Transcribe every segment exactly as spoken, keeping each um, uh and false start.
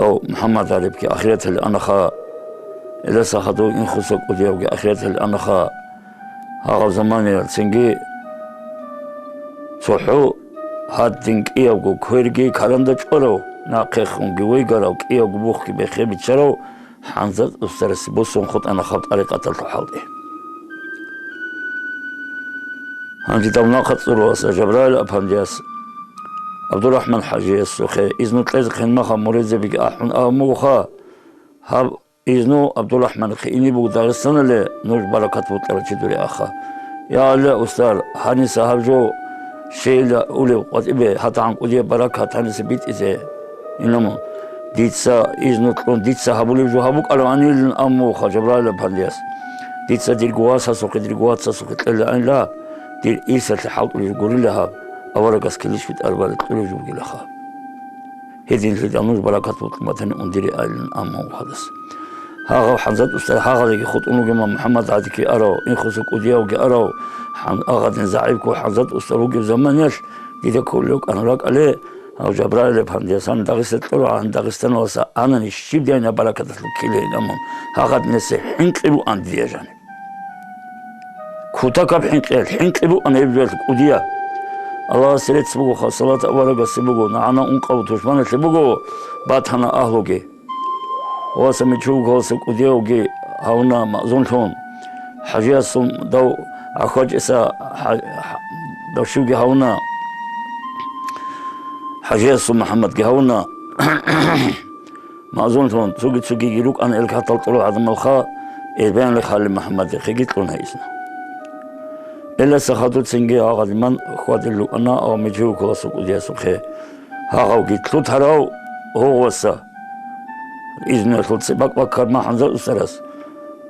Ав, МухӀаммад ГӀарипги ахираталде анаха, Эласа хадув Инхуса кӀудиявги ахираталде анаха, гьагъаб заманаялъ цинги цохӀо гьадин кӀиявго кверги каранда чӀварав, нахъехунги вайгарав, кӀиявго бухги бехе биччарав ХӀамзат устарасе босун хутӀана хаб тӀарикъаталъул хӀалтӀи. Гьанже давнахъа цӀураласа Жабраил апандияс ГӀабдурахӀман ХӀажиясухъе изну кьезехъин маха муридзабиги ахӀун абун бугоха, гьаб изну ГӀабдурахӀманихъе ине буго Дагъистанале, нуж баракат букьарав чи дуре аха. Я, Аллагь, устар, гьаниса гьаб жо щейила улев къватӀибе, гьатӀан кӀудияб баракат гьаниса битӀизе. Инамун, дица изну кьун, дица гьабулеб жо гьаб букӀараванилин аммуха Жабраил апандияс. Дица дирго васасухъе, дирго вацасухъе кьела анила, дир ирсалъе хӀалтӀулеб жо гурила гьаб, аварагас килищ битӀарабали кьулеб жо бугилаха. Гьединлъидал нуж баракат букьун батани ундире айилин аммуха гьадас. Гьагъав ХӀамзат устар гьагъалиги хутӀун вугема МухӀаммад ГӀадики арав, Инхуса кӀудиявги арав, хӀан-, агъадин загӀипго ХӀамзат устар вугев заманиялъ, дида кколев кӀан ракӀале, гьав Жабраил апандияс гьанна Дагъиста кьурагӀан Дагъистаналаса анани щибдайна баракаталъул килейин амун, гьагъадинаса хӀинкъи буан дие жаниб. Кутакаб хӀинкъиялъ, хӀинкъи буан гьеб жоялъ кӀудия. Аллагьасе рецц буго, хасалат аварагасе буго, нагӀана ункъав тушманалъе буго, батана агьлуги. Васа мичӀ вугевалса кӀудиявги гьавна мазунлъун, ХӀажиясул дав ГӀахьвачӀиса хӀа-, хӀа-, дав щивги гьавна, ХӀажиясул МухӀаммадги гьавна мазунлъун, цуги-цугиги рукӀана ил катал кьурал гӀадамалха, Эрбенали хали МухӀаммадихъеги кьуна изна. Эласа хадуцинги гьагъалиман хьвадил рукӀана ав мичӀ вугеваласул кӀудиясухъе. Гьагъавги лъутарав гьугъваса. Изну гьелъул цебакъ баккарма ХӀамзат устарас.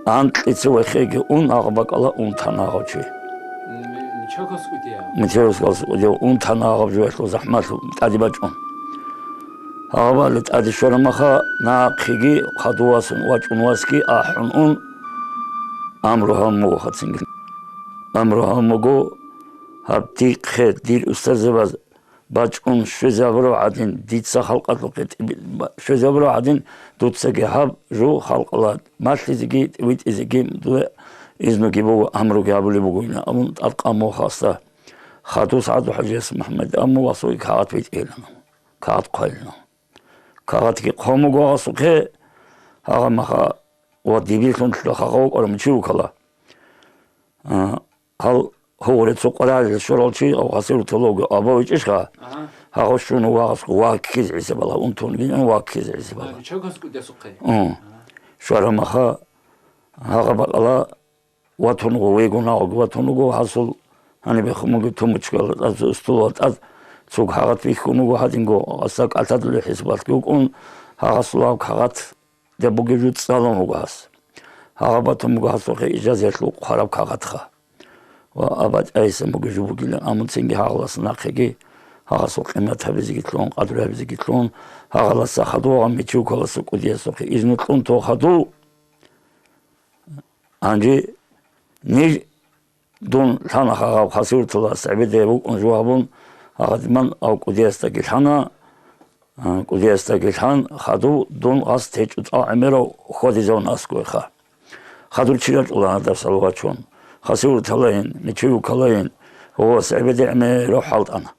Анкьица вехеги ун, агъа бакӀала унтана гьав чи. М-, Мичевского кӀудияв. Мичевского кӀудияв унтана гьав жоялъул захӀмалъу тӀаде бачӀун. Гьабали тӀаде щварамаха, нахъеги хадув васун вачӀун васги ахӀун ун, амру гьаммуго хацинги. Амру гьаммуго, гьаб дихъе дир устарзабаз бачӀун щвезабурав гӀадин, дица халкъалъухъе тӀиби-, ба-, щвезабурав гӀадин, дуцаги гьаб жо халкъала малъизеги витӀизеги дуе изнуги буго, амруги гьабулеб бугойилан абун, тӀадкъан мухалса хадус ГӀадул ХӀажияс МухӀаммад амма васуги кагъат витӀейилан, кагъат хъвайилан. Кагъатги хъван буго гьасухъе, гьагъа маха ва дибирлъун лъугьа-хагъа вукӀарав мичи вукала. А, гьал гьугъуре цо къваригӀарила щурал чи, гьав гьасируталавги абавичӀищха? Ага. Гьагъав щун вагъасго ваккизе гӀисабала, унтун гинан ваккизе гӀисабала. А, ничего, Господи, асухъе. Ага. Щвара маха, гьагъа бакӀала ватун вуго, вегун гьагъавги ватун вуго, гьасул гьаниб бехун буго тумбочкала тӀад, стулал тӀад цуг гьагъат бихьун вуго гьадинго, гьасда кӀалтӀадулев хӀисабалъги вукӀун, гьагъасул гьав кагъат деб бугеб жо цӀалун вуго гьас. Гьагъа батун буго гьасухъе ижазиялъул хъвараб кагъатха. Ва абатӀайсан бугеб жо бугилан, амма цинги гьагъалас нахъеги гьагъасул къимат гьабизеги лъун, къадру гьабизеги лъун, гьагъаласа хадугъан мичивкаласул кӀудиясухъе изну кьун тохадул, гьанже ниж Дун лъана гьагъав хасивруталас гӀебеде вукӀун жо гьабун, гьагъадиман ав кӀудиясдаги лъана, а, кӀудиясдаги лъан, хадув дун гъас течӀо цӀал гӀемерав хьвадизавун аскӀовеха. Хадур чи рачӀула гьадаб салават чун? Хасивруталайин, мичивукалайин, гьувас гӀебеде гӀемерав хӀалтӀана.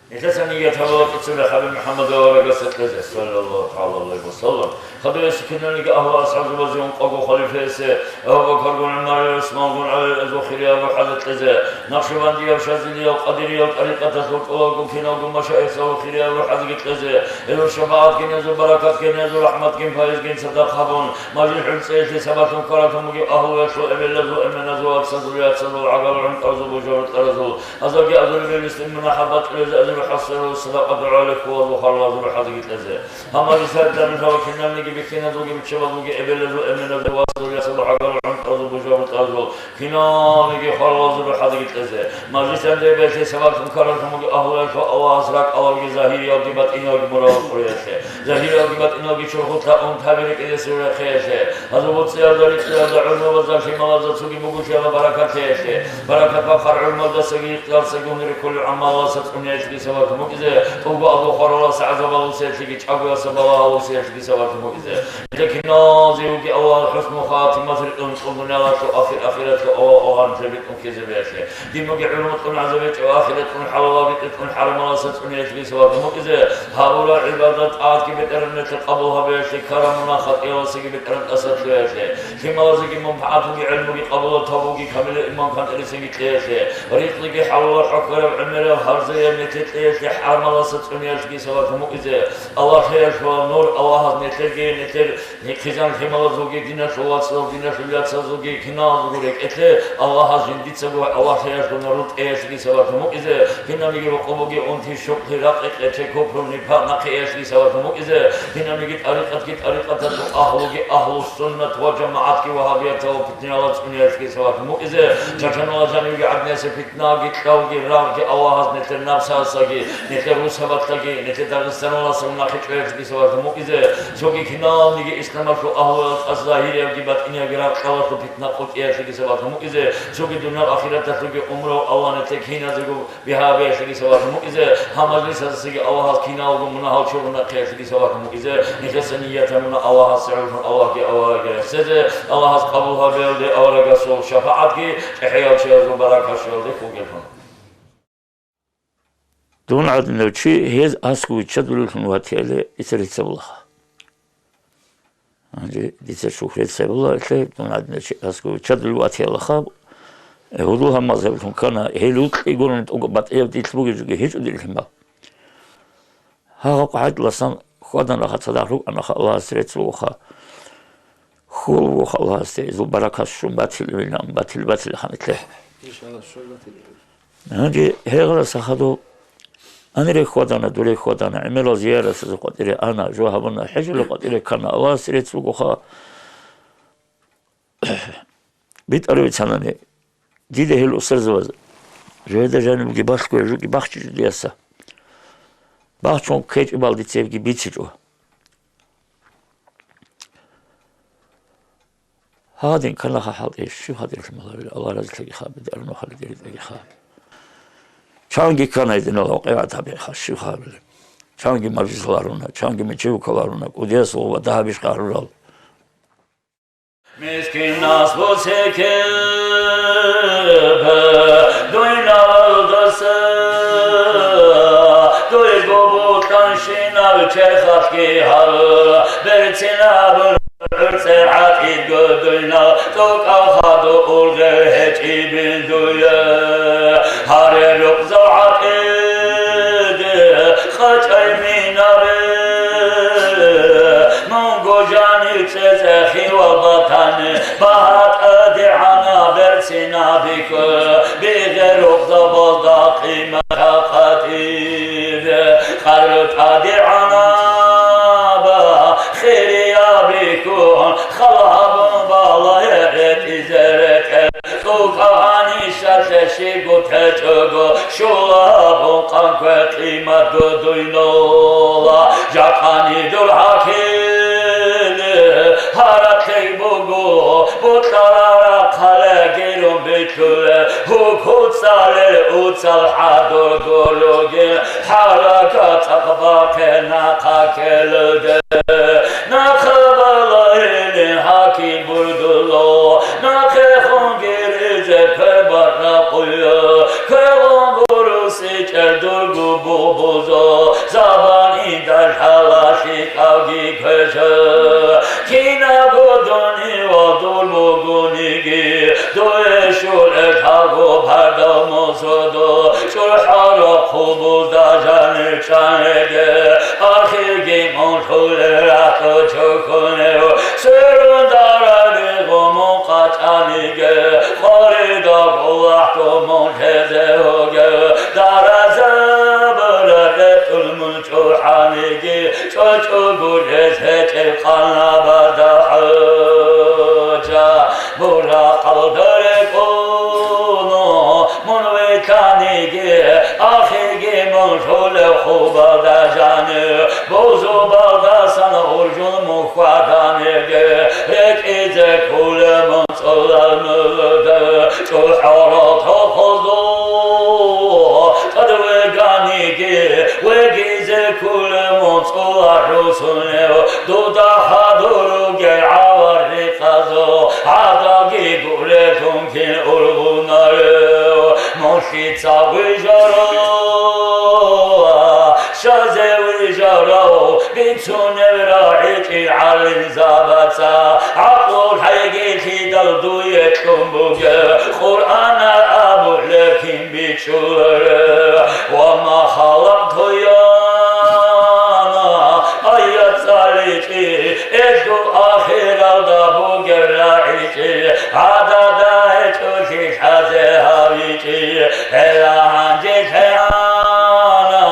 Нилъеца ният гьабула кицун рахъаби МухӀаммад аварагасда кьезе, саллаллагьу тагӀала гӀалайгьи ва саллам. Хадуясе киналниги агьлу асхӀабзабазе ункъого халифаясе, Абу Бакаргун, ГӀумарил, ГӀусмангун, ГӀалил азул хирияб рухӀазе кьезе, накъшбандияв, шазилияв, къадирияв тӀарикъаталъул кӀолалгун киналгун машаихзабазул хирияб рухӀазеги кьезе, гьезул шапагӀат гиназул баракат гиназул рахӀмат гин пайиз гин цадахъ гьабун, мажлис хӀурцӀиялъе сабаблъун квараблъун бугеб агьлуялъул, эбелазул, эменазул, вацазул, яцазул, гӀагал гӀунтӀазул, бужарутӀаразул, Азарги азарилел мунагьал батӀулел азару хӀасару садакъа дугӀале хьулазул харлазул рухӀазеги кьезе. Гьамма рисалаталъ нилъ ва киналниги бихьиназулги, биччабазулги, эбелазул, эменазул, вацазул, ясазул, гӀагал гӀунтӀазул, бужарутӀазул, Киналниги хваралазул рухӀалги кьезе. Мажлисалде бегьлъи сабаблъун ккаралъун бугеб агьлуялъул Аллагьас ракӀалалги загьириялги батӀиниялги муралал къуриялъе. Загьириялги батӀиниялги чорхолъа унтаби рекӀелъесул рахъиялъе. Гьазул буцӀиялда, рицӀкӀиялда, гӀумрубазда, лъималазда цоги бугулъиялда баракат лъеялъе. Баракат бахъал гӀумралдасаги, ихтиярсаги гьунри кколел гӀамалалдаса цӀуниялъеги сабаблъун букӀизе, тӀубаго хваралас гӀазабалусиялъеги, чӀагояса балагьалусиялъеги сабаблъун букӀизе. Нилъер киназего Аллагьас хӀусну хатимат рекъон цӀунгуналъул ахир ахиралъул авал авгъанлъи битӀун ккезабиялъе. Динги гӀумру кьун гӀазаб гьечӀеб, ахират кьун хӀалалаб битӀун хӀарамаласа цӀуниялъеги сабаблъун букӀизе, гьабураб гӀибадат-тӀагӀатги бетӀергьанлъи къабул гьабиялъе, карамуна хатӀияласаги бетӀергьан тӀасалъуялъе, лъималазеги мунпагӀатги гӀелмуги къабулаб тавбуги камилаб иман кантӀерисинги кьеялъе, ризкъиги хӀалалаб хӀухьараб гӀемераб гьарзаяб нилъер кьеялъе, хӀарамаласа цӀуниялъеги сабаблъун букӀизе, Аллагьиялъул нур Аллагьас нилъерги, нилъер Хъизан-лъималазулги, диналъул вацазул, диналъул яцазулги, киназулго рекӀелъе Аллагьас жиндицаго Аллагьиялъул нур рутӀеялъеги сабаблъун букӀизе, кинабниги рокъобги унти-щукълъи, ракъи-къечи, купру-нипакъ нахъеялъеги сабаблъун букӀизе, кинабниги тӀарикъатги, тӀарикъаталъул агьлуги, агьлу-суннат ва жамагӀатги вагьабиятал питнала цӀуниялъеги сабаблъун букӀизе, чачанала жанивги гӀадинасеб питнаги, кьавги, рагъги Аллагьас нилъер напсалъаги, нилъер русабалъаги, нилъер Дагъистаналъаги нахъе чӀваялъеги сабаблъун букӀизе, цоги киналниги исламалъул агьлуялъ тӀаса загьириябги батӀиниябги ракьалалъул питна къотӀиялъеги сабаблъун букӀизе, цоги дуниял ахираталъулги гӀумру Аллагь нилъер киназего бигьа гьабиялъеги сабаблъун букӀизе, гьаб мажлисаздасаги Аллагьас киналго мунагьал чурун нахъеялъеги сабаблъун букӀизе, нилъеца ниятаб мунагь Аллагьасе гӀолъун Аллагьги аварагги рехсезе, Аллагьас къабул гьабиялде аварагасул шапагӀатги, чӀехӀиял чиясул баракат щвелалде кколелъун. Дун гӀадинав чи гьез аскӀове чадулевлъун ватияле дица рецц гьабулаха. Гьанже дица щухӀ рецц гьабула, гьелъе дун гӀадинав чи аскӀове чадулев ватиялаха, гьудул гьаб мазгьаблъун ккана, гьел рукьи гурони тӀокӀаб батӀияб дилъ бугеб жоги гьечӀо дир лъимал. Гьагъаб къагӀидаласан хьвадана, цадахъ рукӀана, Аллагьасе рецц бугоха. Хьул бугоха Аллагьасде, гьезул баракат щун батилевилан, батил-батилаха нилъер. Иншаллагь, щун батилевилан. Гьанже гьегъараса хадуб, гьанире хьвадана, дуре хьвадана, гӀемерал зияратазул къватӀире ана, жо гьабуна, хӀежалъул къватӀире ккана, Аллагьасе рецц бугоха. БитӀараб бицанани, дида гьел устарзабаз, жогьеда жанибги балъго жуги бахчичӀо дияса. Бахчун ккечӀеб бал дица гьебги бицичӀо. Гьадин кканаха хӀалтӀи, щив гьадин лъималавила, Аллагь разилъагиха, бетӀер нухалде ритӀагиха. Чанги ккана гьединал вакъигӀат гьабиха, щив гьабилеб. Чанги мажлисал гьаруна, чанги мичевукал гьаруна, кӀудиясул ва дагьабищ гьарурал. Мискинас бусекеб дуйналдаса, дуйго букӀанщинаб черхалъги гьаб, берцинаб гӀурцӀи гӀатӀидго дуйнал, тӀокӀал хадуб ургъел гьечӀебин дуе. Гьаре рукъзал гӀатӀиде къачӀай минабе, мунго жанив цӀецӀехъе ва батани, багьа тӀадегӀанаб берцинаб бихьу, бигъе рукъзабазда къимат гьахъатиде. Къару тӀадегӀанаба хирияб бихьун, хал гьабун балагье гьетӀизе рекӀел. ТӀукӀа гьанишалъе щибго течӀого, щула гьабун къанкве къиматго дуйнола. Жакъани дур гьакъиле гьаракь буго, бокьараб рахъалеги рун битлъулел, гьукуцалел уцал хӀадурго ругел, хӀаракат цӀакъ бахъе нахъа ккелде. Нахъа балагьилин гьакъи бурдуло, нахъе хунгиризе квер баркьа къуя, квегъун гуруси чӀел дургу бубузо, забан индалъала лъикӀабги квеша. Кинабго дунивал дур бугониги, дуе щулел лъабго пардав мусудо, чӀухӀараб хъубузда жанир чӀанеге, ахирги мун лъулел ракьу чухьунев, сверун дараби гъумун къачӀаниге, къорида гъулахъго мун лъезе гьугев, даразаб ракьетӀул мун чӀухӀаниги, чӀочӀого гьез гьечӀел къанабазда хӀужа, бурахъал даре Бицунел рагӀичӀи гӀалимзабаца, гӀакълу хӀайгилъидал дуе кьун бугеб, Къуръанал абулеб кин бичӀчӀуларе. Ва ма халакъту яна аят цӀаличӀи, элъул ахиралда бугеб рагӀичӀи, гӀадада гьечӀолъи лъазе гьавичӀи, гьела гьанже лъегӀана,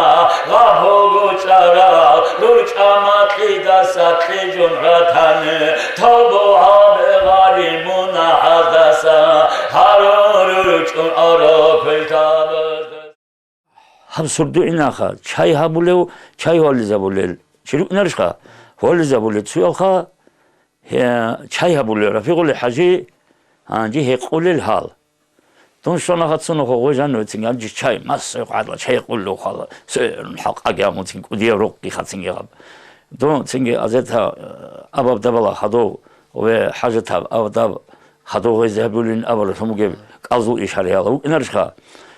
гъаб гьугу чӀарал, ручӀа макьидаса кьижун ратани, тавбу гьабе гъари мунагьаздаса, гьарун ручӀун аро квелтабазда. Гьаб сурдугӀинаха, чай гьабулев, чай гьвализабулел. Чи рукӀинарищха? Гьвализабулел цуялха, гье, чай гьабулел РафигӀули хӀажи, гьанже гьекъулел гьал. Дун щвана хацуна гъо гъой жанивецин, гьанже чай, мас гӀадла чай гьекъулев хала, сверун хӀалкъаги гьамуцин кӀудияв рукъги хацинги гьаб. Дун цинги азета абаб дабала хадув ве хӀажатаб абадаб хадув гъойзе гьабулин абаралъун бугеб кӀалзул иш гьарияла вукӀинарищха?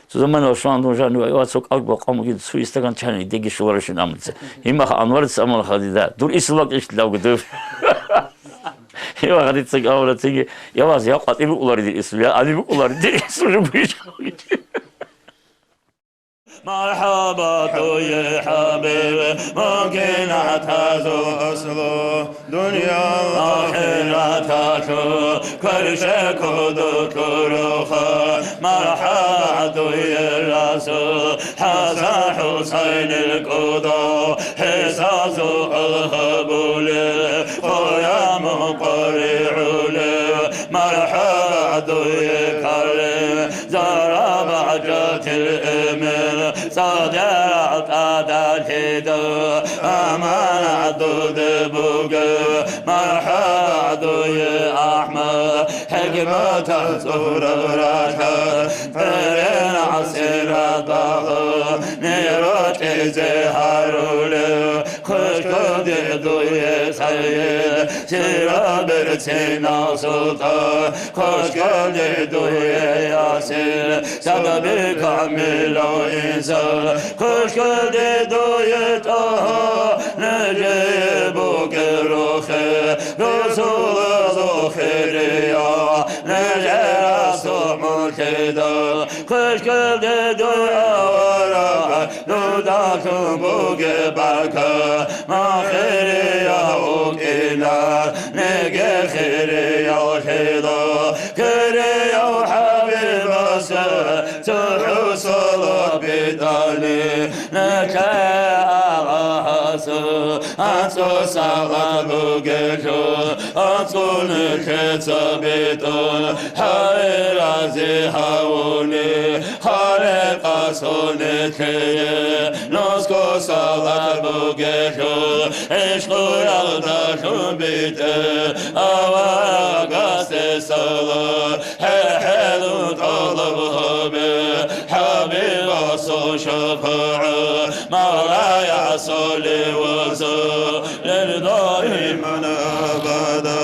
Цо замана Осман дун жанив ва цо кӀалг бакъамуги цо истакан чани деги шуларашин амулца. Гьимаха Анварец амулаха дида. Дур исла кьишлъи давги дур. Гьимаха дица амулацинги, я вас, я къватӀи букӀулари дир ису, я али букӀулари дир ису жубиш. Мархаба дуе, хӀабиб, мумкинатазул аслу, дунъя ахираталъул кверщел кодулъ руха. Мархаба дуе, Расул, ХӀасан ХӀусайнил кӀудо, хӀисазул алгьабулел, къоямун къваригӀулел. Мархаба дуе, калим, Зарабагьжатил эмир, цадахъ тӀадалъидал, аманат дуде бугеб. Мархаба дуе, АхӀмад, хӀикматал цӀураб рахӀат, гӀеренал сираталъул нир рокьизе гьарулев. Хъуж кколде дуе, Сайид, сира берцинал султан, хъуж кколде дуе, Ясин, сабаби камилав инсан, хъуж кколде дуе, ТӀагьа, нижее букӀерухъе, русулазул хирияв, нижер расул муршидав, хъуж кколде дуе, аварагас, дудалъун бугеб баркат, ма хирияв вукӀина, неги хирияв лъила, хирияв ХӀабибас цохӀо салат битӀани, нилъее Аллагьас анцӀго салат бугелъул, анцӀго нилъеца битӀун, гьаве рази гьавуни, Халикъасул нилъее нусго салат бугелъул, гӀишкъуялдалъун битӀе аварагасде салат. ХӀехӀелун тӀалаб гьабе ХӀабибасул шафагӀат. Мавлая, салли ва саллим даиман абада.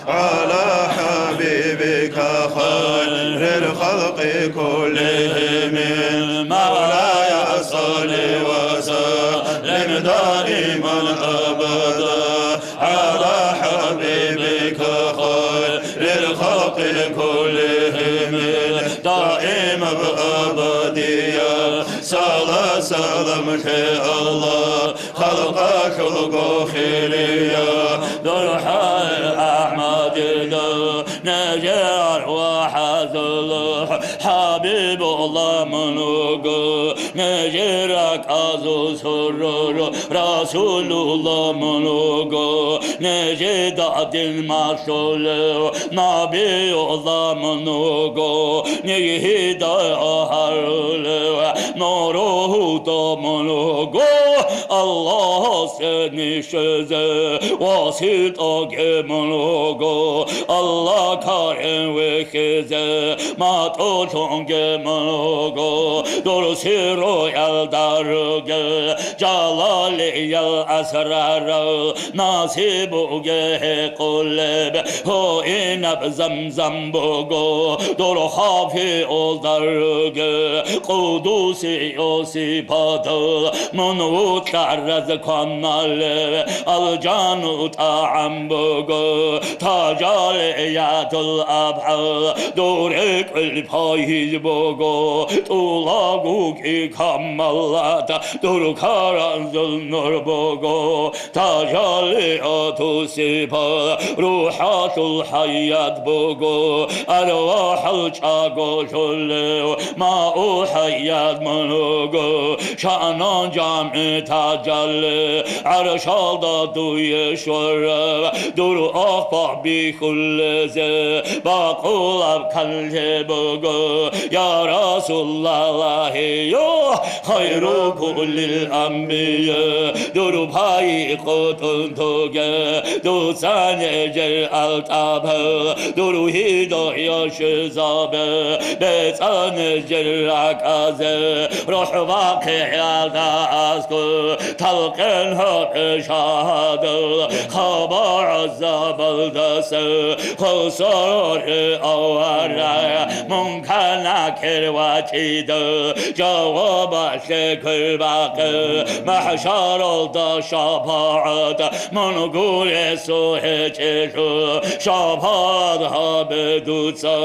على حبيبك خير الخلق كلهم. مولاي صل وسلم دائما أبدا على حبيبك خير الخلق كلهم. دائما أبديا صلاة سلام على الله халкъалъулго хирияв ДурхӀай АхӀмадида, нижер арвахӀазул ХӀабибулла мун вуго, нижер ракӀазул сурур Расулулла мун вуго, нижеда дин малъулев Набиулла мун вуго, нижеда гьарулев Нурулла мун вуго, Аллагьасде нижезе васитӀаги мун вуго, Аллагь Карен вихьизе матӀулъунги мун вуго, дур сируялда ругел жалалиял асрарал насиб бугеб гьекъолеб гьуинаб Замзам буго, дур хапиялда ругел къудусиял сипатал мун вукьараз кваналев алжану тӀагӀам буго, тажалиятул абхӀал дур рекӀел пайиз буго, тӀулаго кӀи камалат дур каранзул нур буго, тажалиятул сипат рухӀалъул хӀаят буго, арвахӀал чӀаголъулев маул хӀаят мун вуго, шагьнан жамгӀи тажалли гӀаршалда дуе щвараб, дур ахпа бихьулезе бакъулаб канлъи буго, я Расулаллагьи, я хайру куллил анбия, дур пайи къотӀун тоге, дуца нижер алтӀабал, дур гьидо яшизабе, бецӀа нижер ракӀазе, рухӀ бахъиялда аскӀо, талкъин гьабе шагьадал, хабар гӀазабалдаса хвасаре авараг, Мункар-Накир вачӀидал, жавабалъе квербакъе, махӀшаралда шапагӀат мун гуресул гьечӀелъул, шапагӀат гьабе дуца,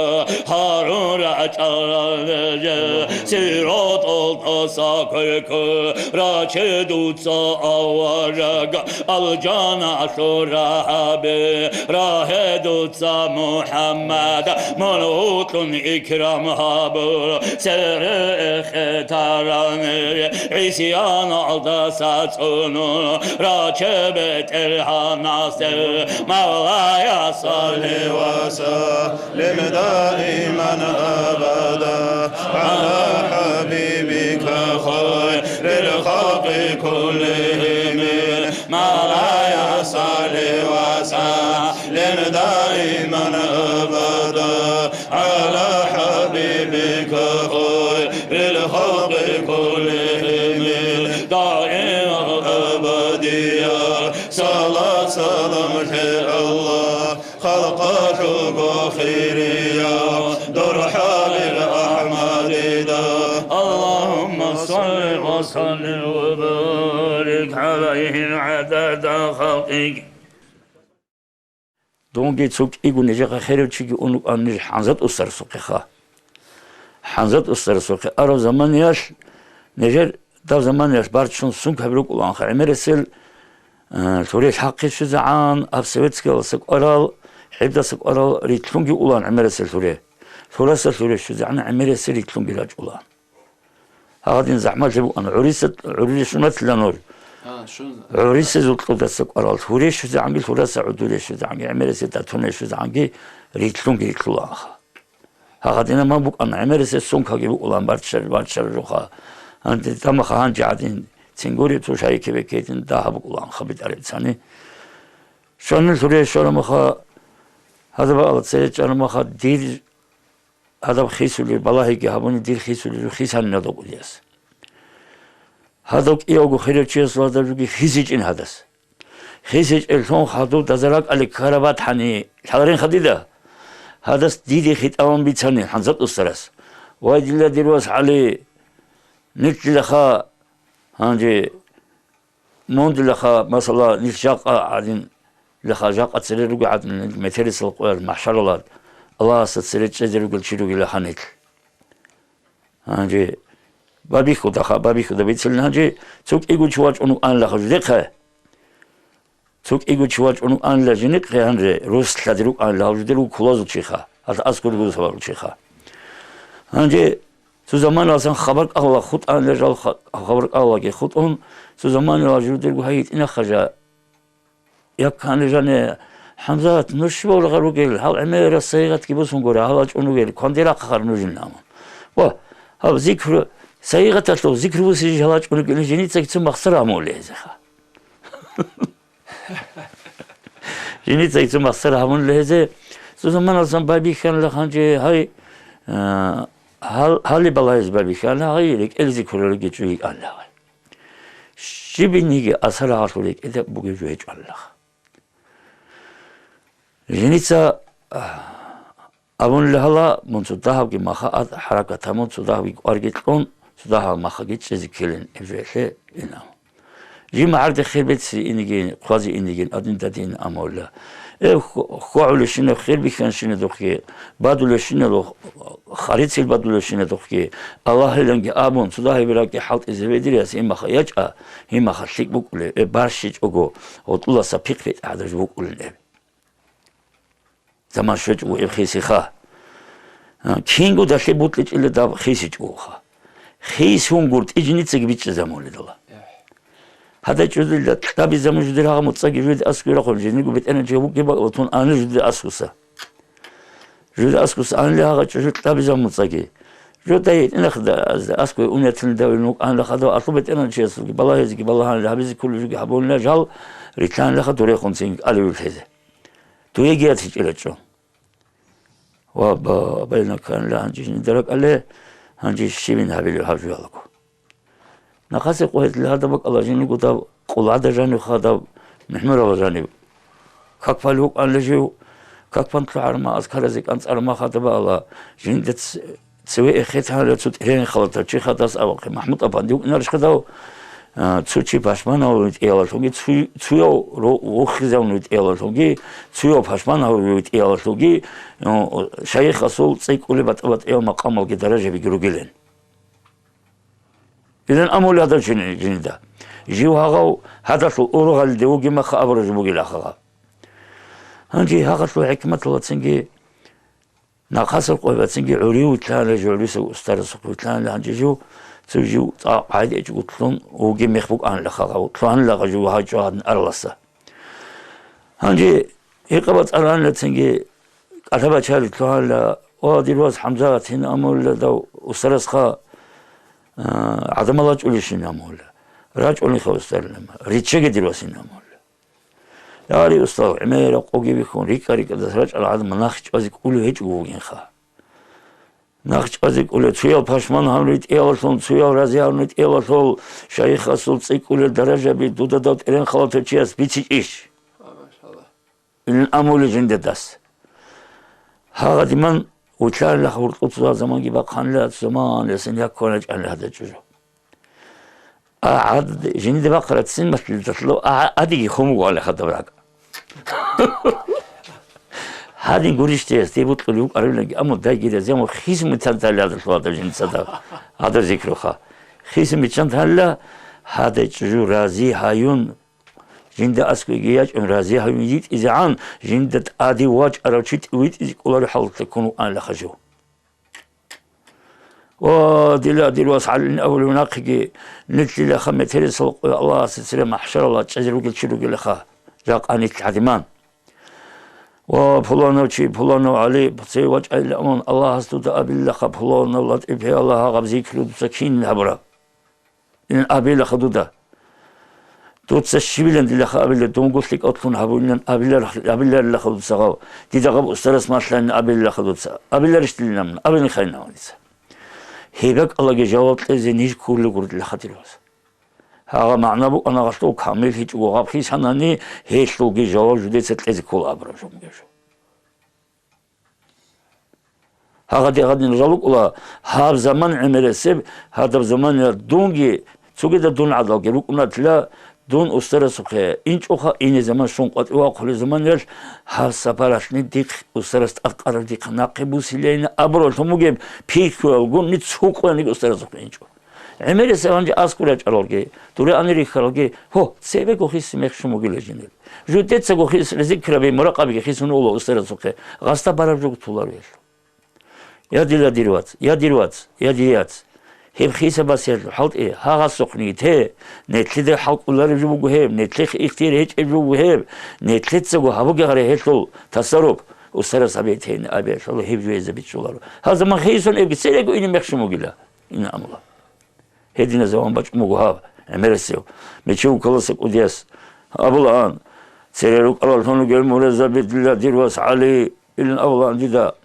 Гьарун рачӀарал нижер сираталдаса кверкур, раче дуца авараг, алжаналъур рагьаби, рагье дуца МухӀаммад, мун вукьун икрам гьабур, цере эхетарани, гӀисяналдаса цӀунун, раче БетӀергьанасде, Мавлая, салли ва саллим даиман абада гӀала хӀабибика хайрил халкъи куллигьим. Мавлая, салли ва саллим даиман абада гӀала хӀабибика хайрил халкъи куллигьим. Даиман абадиял салат-салам лъе, Аллагь, халкъалъулго хирияв дур хӀалил АхӀмадида. Аллагьумма салли ва саллим ва барик гӀалайгьи гӀадада халкъигьи. Дунги цо кӀиго нижехъа херав чиги ун рукӀан ниж ХӀамзат устарасухъеха. ХӀамзат устарасухъе арав заманиялъ нижер дав заманиялъ барчун сункаби рукӀулаанха гӀемерисел, э, лъуре лъахъе щвезегӀан, аб советскиялдаса кӀварал, хӀебдаса кӀварал рилълъунги улаан гӀемерисел лъуре. Лъураса лъуре щвезегӀан гӀемерисел рилълъунги рачӀулаан. Гьагъадин захӀмалъи букӀана. ГӀуриса, гӀури шунатила нуж. А, шун. ГӀуриса зулкьудаса кӀварал. Гьуре щвезегӀанги, лъураса гӀудуре щвезегӀанги, гӀемерисел татуне щвезегӀанги, рилълъунги рилълъулаанха. Гьагъадина ман букӀана, гӀемерисел сункаги букӀулаан барччар-, барччараб жоха. Гьанже тамаха гьанже гӀадин, цингури тушайикебеккейдин дагьаб букӀулаанха битӀараб цани. Щванил гьуре щварамаха, гьадаб бакӀалда цере чӀарамаха, дир Гьадаб хисулел балагьиги гьабуни, дир хисулел хисанин гьадав кӀудияс. Гьадав кӀиявго хирав чиясул гьадаб жуги хисичӀин гьадас. ХисичӀеллъун хадув дазаракӀалде ккараб батани, лъаларин хадида? Гьадас диде хитӀаван бицани ХӀамзат устарас: «Вай, дила дир вас ГӀали, нилъ дилаха гьанже Мундилаха, масала, нилъ жакъа гӀадин, лаха жакъа цере руго гӀадин, нилъ метерисал къоял махӀшаралда Аллагьасда цере чӀезе ругел чи ругилаха нилъ». Гьанже бабихьудаха, бабихьуда бицилин гьанже, цо кӀиго чи вачӀун вукӀанила гьав жидехъе. Цо кӀиго чи вачӀун вукӀанила жинихъе гьанже, рус лъади рукӀанила гьав жидер кулазул чиха, гьалъ аскӀор гузаварул чиха. Гьанже цо заманаласан хабар кӀалала хутӀанила жал ха-, хабар кӀалалаги хутӀун, цо заманалал жидерго гьай гьитӀинахъа жа. Яккани жане: «ХӀамзат, нуж щибал рагъа ругел, гьал гӀемерас сайигъатги бусун гура, гьала чӀун ругел, кванде рахъахъар нужин», – амун. Ва гьаб зикру, сайигъаталъул зикру бусизе гьала чӀун ругел, жиницаги цо махсара гьамун лезеха. Жиницаги цо махсара гьамун лезе, Цо заманалъан байбихьанила гьанже гьай, а, гьал-, гьале балагьизе байбихьанила гьай, рекӀелизе кколелги чӀуги кӀанила гьай. Щибниги асар гьалъул рекӀеда бугев жо гьечӀолелха. Женица, а, абунила гьала, мун цо дагьабги маха ад хӀаракат гьабун, цо дагьабги кӀварги кьун, цо дагьаб махаги чӀезе ккелин гьеб жо гьелъе ина. Жив магӀарде хер беци инигин, хъвази инигин, адин-дадин амула. Э, ху-, хвагӀулевщинаб хер бихьанщинадухъги, бадулевщинал харицил бадулевщинадухъги, Аллагьиланги абун, цо дагьаб ракӀги хӀалтӀизе ведирияс имаха ячӀа, имаха лъикӀ букӀулев, э, барщичӀого, гъутӀуласа пихъ бетӀа гьадаж букӀулин эб. Заман щвечӀого эб хисиха. А, кинго далъе бутӀличӀила даб хисичӀогоха. Хисун гуртӀи жиницаги бичӀчӀизамуледала. Гьадай чӀужула кьабизамун жудир гьагъа муцӀаги жуде аскӀуй рахъун, жиниго бетӀеран чи вукӀи бакӀ ватун ани жуде аскуса. Жуде аскуса анили гьагъа чӀужу кьабизамун муцӀаги. Жо дай гьитӀинахъ да-, аз-, аскӀой унятилин давилин вукӀанила хадав алъу бетӀеран чиясулги балагьезеги балагьанила гьабизе кколеб жоги гьабунила жал, рилълъанилаха дурехун цинги кӀалевил лъезе. Дуеги ятичӀила чӀун. Ва ба-, байна кканила гьанже жинда ракӀале, гьанже щибин гьабилеб гьаб жуялго. Нахъасе къо гьедил гьадаб бакӀала жиниго даб къулгӀада жанив хадаб мухӀмурала жанив. Как пали вукӀанила жив, как пан лъугӀарма, азкаразе кӀанцӀарма хадаб ала, жинда ц-, цеве эхетанила цо тӀерен халатав чи хадас абахъе, МахӀмуд-апанди вукӀинарищ хадав, а, цо чи пашманав витӀиялалъуги, цу-, цуяв ро-, вохизавун витӀиялалъуги, цуяв пашманав витӀиялалъуги, ну, шайихасул цӀикӀкӀулеб батӀа-батӀиял макъамалги даражабиги ругилин. Илан амули гьадав жин-, жинда. Жив гьагъав гьадалъул ургъалиде вугимаха абураб жо бугила хагъа. Гьанже гьагъалъул хӀикматалацинги нахъасеб къоябацинги гӀурив вилълъанила жо, гӀурисеб устарасухъ вилълъанила гьанже жо, цо жив цӀакъ гӀайдечӀого лъун вугеб мех букӀанила хагъав, лъугьанила жо гьачӀо гьадин араласа. Гьанже гьикъа бацӀаранила цинги кӀалъа-бачари лъугьанила, ва дир вас ХӀамзат гьин амулила дав устарасха, а, гӀадамал рачӀулищин амулила. РачӀунихъа устарилама, риччаги дир вас гьин амулила. Яри устав, гӀемераб къоги бихьун, рикӀа-рикӀадас рачӀарал гӀадамал нахъ чӀвазе кӀулев гьечӀого вугинха. Нахъ чӀвазе кӀулев, цуял пашман гьавун ритӀиялалъул, цуял рази гьавун ритӀиялалъул, шайихасул цӀикӀкӀулел даражаби дуда дав тӀерен халатав чияс бицичӀищ? Ин амули жиндедас. Гьагъадиман вилълъанила гьуркьуцула заманги бахъанила, заманиясин яккуна чӀанила гьадаб чӀужу. А гьад-, жинда бахъарацин маслидалъула а гьадиги хумугъали хадаб ракӀ. Гьадин гурищ дияс, дей бутӀлъулев вукӀарабиланги, амма дайги рази, амма хисун бицан талила гьадалъула гьадаб жинцада гьадаб зикруха. Хисун биччан талила, гьадай чӀужу рази гьаюн, жинда аскӀойги ячӀун рази гьаюн йитӀизегӀан, жинда тӀаде вачӀарав чи витӀизе кӀоларев хӀалалъа ккун вукӀанила хажив. Ва дила дир вас гӀалин абулев нахъеги, нилъилаха метерисал къоя Аллагьасе цере махӀшаралда чӀезе ругел чи ругелаха, жакъа нилъ гӀадиман. Ва пуланав чи, пуланав ГӀали, цеве вачӀайилан Аллагьас дуда абилаха, пуланав ЛатӀипе Аллагь гьаб зикру дуца кин гьабураб? Ин абилаха дуда. Дуца щибилан дилаха абила, дунго лъикӀав лъун гьабунилан абилар-, абиларилаха дуца гъав. Дида гъаб устарас малъанин абилаха дуца. Абиларищ дилан абун? Абилин хайин гьаваница. Гьеб бакӀалаги жаваб кьезе ниж кколел гури дилаха дир вас. Гьагъа магӀна букӀана гъалъул камил гьечӀого гъаб хисанани, гьелъулги жаваб жудеца кьезе ккола абураб жо бугеб жо. Гьагъаде гьадин ралукӀула, гьаб заман гӀемерисеб, гьадаб заманиялъ дунги, цогидаб дун гӀадалги рукӀунатила, дун устарасухъе инчӀоха, ине заман щун къватӀив вахъулеб заманиялъ, гьаб сапаралъни дихъ устарас тӀадкъараб дихъ нахъе бусилайин абуралъун бугеб пихьуялгун ниц гьукъуяниги устарасухъе инчӀо. ГӀемерисеб гьанже аскӀур рачӀаралги, дуре ани рихьаралги, гьо, цебего хисун мех щун бугила жинел. Жудецаго хис-, зикраби, муракъабиги хисун ула устарасухъе, гъасда бараб жо толаро гьелъул. Я дила дир вац, я дир вац, я дияц. Гьеб хисабас гьелъул хӀалтӀи, гьагъасухъниги те, нетлъида хӀалкӀолареб жо буго гьеб, нетлъихъ ихтияр гьечӀеб жо буго гьеб, нетлъецаго гьабуге гьаре гьелъул тасарруф, устарас абе тейин абе лъала гьеб жо гьезда бичӀчӀуларо. Гьазаман хисун эбги церего ине мех щун бугила, ин амула. Гьединаб заман бачӀун буго гьаб, гӀемерисев, мичив кколаса кӀудияс абулаан, цере рукӀараллъун ругел мурадаби дила дир вас ГӀали, бачӀунин абулаан дида.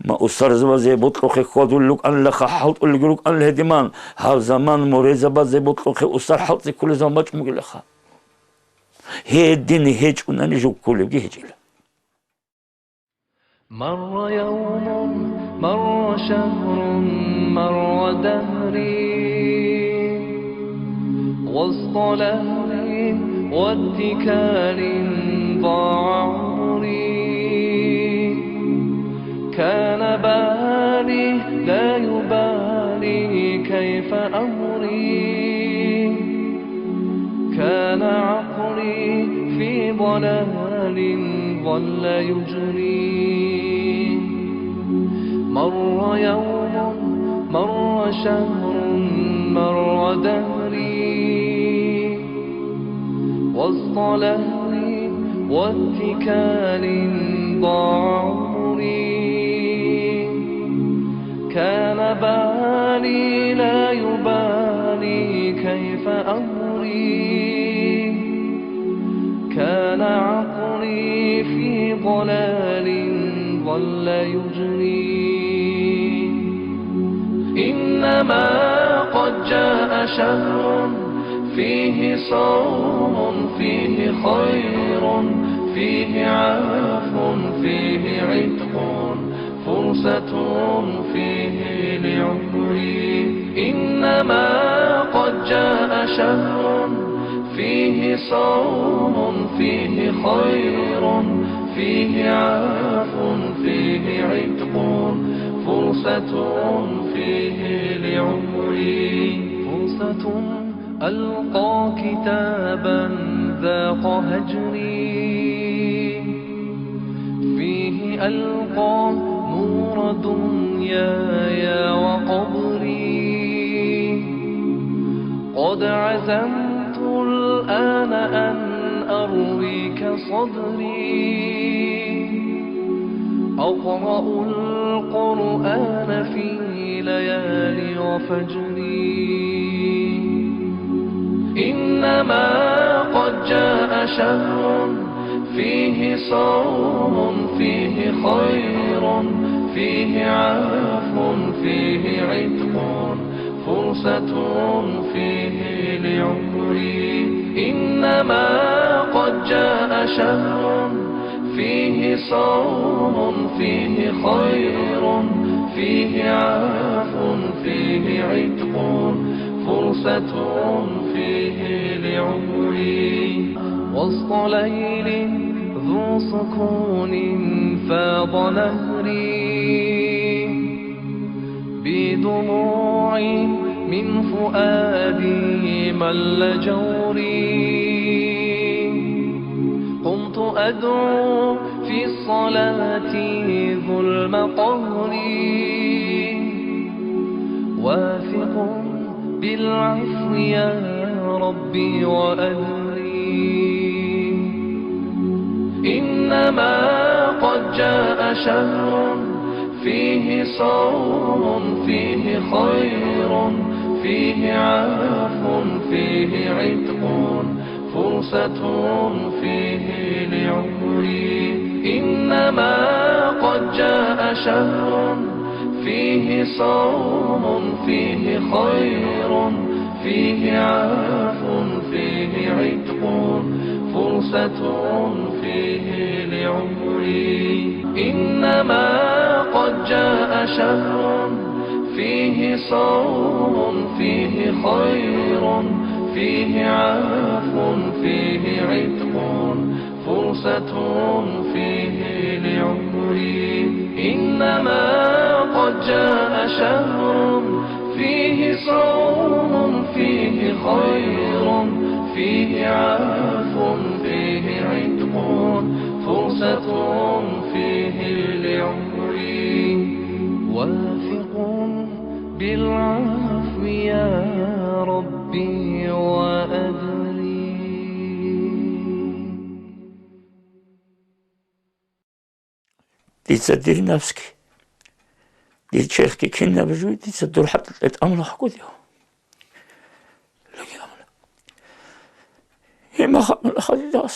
Ма усарзабазе бокьухъе хьвадулел рукӀанилаха, хӀалтӀулелги рукӀанил гьедиман, гьаб заман мурезабазе бокьухъе усар хӀалтӀи кколезабан бачӀун бугелаха. Гьедин гьечӀунани жо кколебги гьечӀила. مر يوم، مر شهر، مر دهري، وسط لهو واتكال ضاع عمري. كان بالي لا يبالي كيف أمري، كان عقلي في ضلال ظل يجري. مر يوم، مر شهر، مر دهري، وسط لهو واتكال ضاع عمري. كان بالي لا يبالي كيف أمري، كان عقلي في ضلال ظل يجري. إنما قد جاء شهر فيه صوم فيه خير فيه عفو فيه عتق، فرصة فيه لعمري. إنما قد جاء شهر فيه صوم فيه خير فيه عفو فيه عتق، فرصة فيه لعمري. فرصة ألقى كتابا ذاق هجري، فيه ألقى نور دنياي وقبري. قد عزمت الآن أن أرويك صدري، أقرأ القرآن في ليالي وفجري. إنما قد جاء شهر فيه صوم فيه خير فيه عفو فيه عتق، فرصة فيه لعمري. إنما قد جاء شهر فيه صوم فيه خير فيه عفو فيه عتق، فرصة فيه لعمري. وسط ليل ذو سكون فاض نهري، بدموع من فؤادي مل جوري. قمت أدعو في الصلاة ظلم قهري، واثق بالعفو يا ربي وأدري. إنما قد جاء شهر فيه صوم فيه خير فيه عفو فيه عتق، فرصة فيه لعمري. إنما قد جاء شهر فيه صوم فيه خير فيه عفو فيه عتق، فرصة فيه لعمري. إنما قد جاء شهر فيه صوم فيه خير فيه عفو فيه عتق، فرصة فيه لعمري. إنما قد جاء شهر فيه صوم فيه خير فيه عفو فيه عتق، فرصة فيه لعمري. واثق بالعفو يا ربي وأدري. Дица дир напсги, дир черхги кинаб жуй, дица дур хӀатӀ тӀамулахъго див. Луги амала. Гьимаха амала хадидас.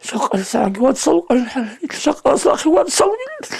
Жакъасанги вацал къанхӀал, ил жакъасахъе вацал вил.